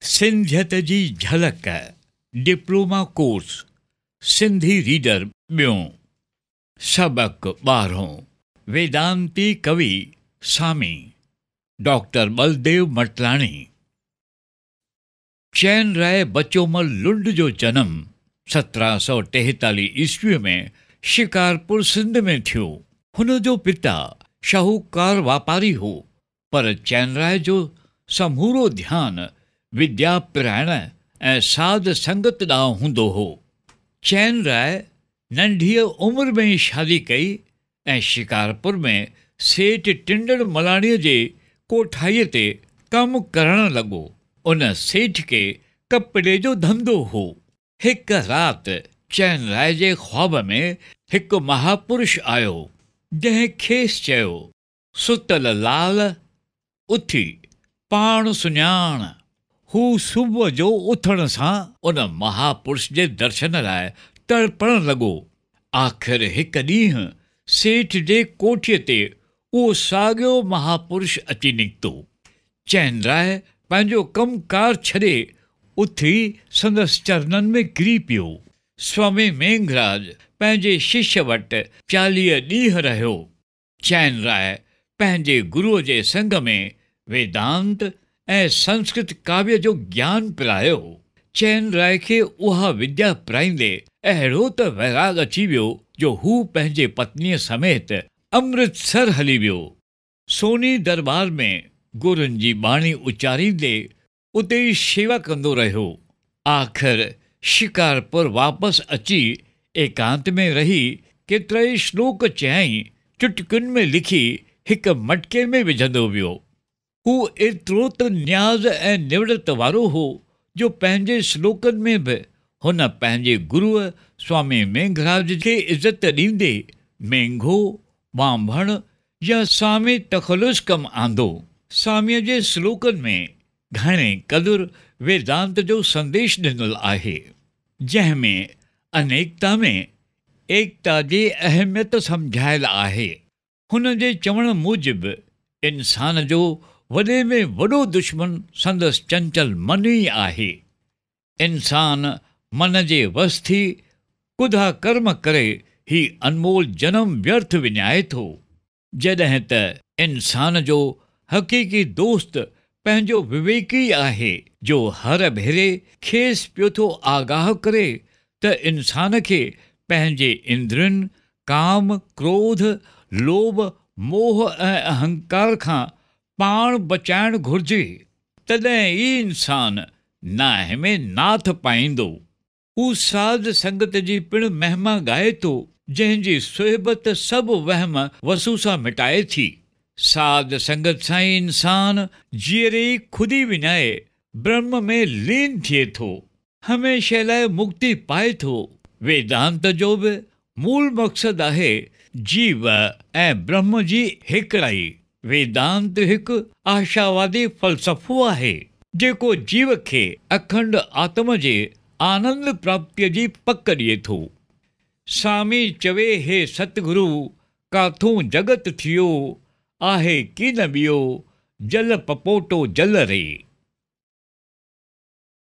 سنڌيت جي جهلڪ، ڊپلوما ڪورس، سنڌي ريڊر ٻيون، سبق ٻارهون، ويدانتي ڪوي سامي، ڊاڪٽر ٻلديو مٽلاڻي. چين راء بچومل لنڊ جو جنم 1743 عيسويء ۾ شڪارپور سنڌ ۾ ٿيو. هن جو پتا شاهوڪار واپاري هو، پر چينراء جو سمورو ڌيان وديا پرائڻ ۽ ساڌ سنگت ڏانهن هوندو هو. چينراء ننڍيء عمر ۾ ئي شادي ڪئي ۽ شڪارپور ۾ سيٺ ٽنڊڻ ملاڻيء جي ڪوٺائيء تي ڪم ڪرڻ لڳو. ان سيٺ کي ڪپڙي جو ڌنڌو هو. هڪ رات چينراء جي خواب ۾ هڪ مهاپرش آيو، جنهن کيس چيو. ستل لال، اٿي پاڻ سڃاڻ. هو صبح جو اٿڻ سان ان مهاپرش جي درشن لاء تڙپڻ لڳو. آخر هڪ ڏينهن سيٺ جي ڪوٺيء تي اهو ساڳيو مهاپرش اچي نڪتو. چئنراء پنهنجو ڪم ڪار ڇڏي اٿي سندس چرنن ۾ ڪري پيو. سوامي مينگهراج پنهنجي شش وٽ 40 ڏينهن رهيو. چين راء پنهنجي گروء جي سنگ ۾ ويدانت ۽ سنسڪرت ڪاويه جو گيان پرايو. چين راء کي اها وديا پرائيندي اهڙو ته ويراڳ اچي ويو جو هو پنهنجي پتنيء سميت امرتسر هلي ويو. سوني درٻار ۾ گرن جي ٻاڻي اچاريندي اتي ئي شيوا ڪندو رهيو. آخر شڪارپور واپس اچي ايڪانت ۾ رهي ڪيترائي شلوڪ چيائين، چٽڪين ۾ لکي هڪ مٽڪي ۾ وجهندو ويو. هو ايترو ته نياز ۽ نوڙت وارو هو جو پنهنجي شلوڪن ۾ به هن پنهنجي گروء سوامي مينگهراج کي عزت ڏيندي مينگهو، ٻانڀڻ يا سامي تخلص ڪم آندو. ساميء جي سلوڪن ۾ گهڻي قدر ويدانت جو سنديش ڏنل آهي، جنهن ۾ انيڪتا ۾ ايڪتا جي اهميت سمجهايل آهي. هن جي چوڻ موجب انسان جو وڏي ۾ وڏو دشمن سندس چنچل من ئي آهي. انسان من جي وس ٿي ڪڌا ڪرم ڪري هي انمول جنم ويرٿ وڃائي ٿو. جڏهن ته انسان جو حقيقي دوست پنهنجو وويڪ ئي آهي جو هر ڀيري کيس پيو ٿو آگاهه ڪري ته انسان کي پنهنجي اندرين، ڪام، ڪروڌ، لوڀ، موهه ۽ اهنڪار کان پاڻ بچائڻ گهرجي، تڏهن ئي انسان ناهه ۾ ناٿ پائيندو. هو ساڌ سنگت جي پڻ مهما ڳائي ٿو، جنهن جي صحبت سڀ وهم وسوسا مٽائي ٿي. ساڌ سنگت سان ئي انسان جيئري ئي خودي وڃائي برهم ۾ لين ٿئي ٿو. هميشه لاء مڪتي پائي ٿو. ويدانت جو به مول مقصد آهي جيو ۽ برهم جي هيڪڙائي. ويدانت هڪ آشاوادي فلسفو آهي، جيڪو جيو کي اکنڊ آتم جي آنند پراپتيء جي پڪ ڏئي ٿو. سامي چوي هي ستگرو، ڪاٿون جڳت ٿيو، آهي ڪين ٻيو، جل پپوٽو جل ري.